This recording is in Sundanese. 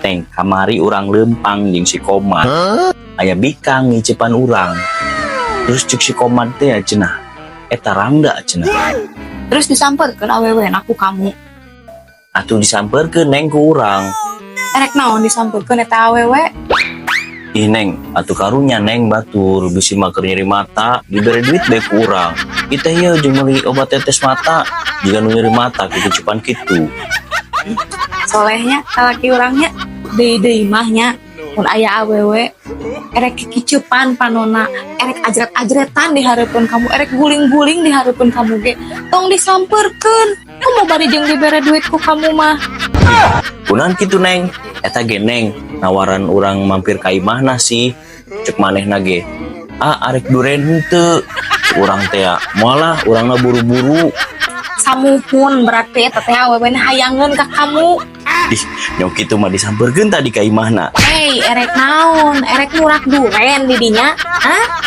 Neng, kamari urang lempang jeung si Komad. Aya bikang ngicepan urang. Terus cek si Komad teh ya cenah. Eta rangda cenah. Terus disamperkeun awewe ku kamu? Atuh disamperkeun, Neng, ku urang. Erek naon disamperkeun eta awewe? Ih, Neng, atuh karunya, Neng, batur bisi mah keur nyeri mata, dibere duit bae ku urang. Kita ieu jeung meuli obat tetes mata, jiga nu nyeri mata kikicupan kitu. Soleh nya salaki urang nya. Deui deui mah nya, mun aya awewe erek kikicupan panona, erek ajret-ajretan di hareupeun kamu, erek guling-guling di hareupeun kamu ge tong disamperkeun. Komo bari jeung dibere duit ku kamu mah. Kunaon kitu, Neng? Eta ge, Neng, nawaran urang mampir ka imahna sih. Cek manehna ge. "Ah, arek duren henteu?" Cek urang teh ya, "Moal lah, urangna buru-buru." Samuhun, berarti eta teh awewe hayangeun ka kamu. Ih, nyok kitu mah disamperkeun tadi ka imahna. Hei, erek naon? Erek murak duren di dinya? Hah?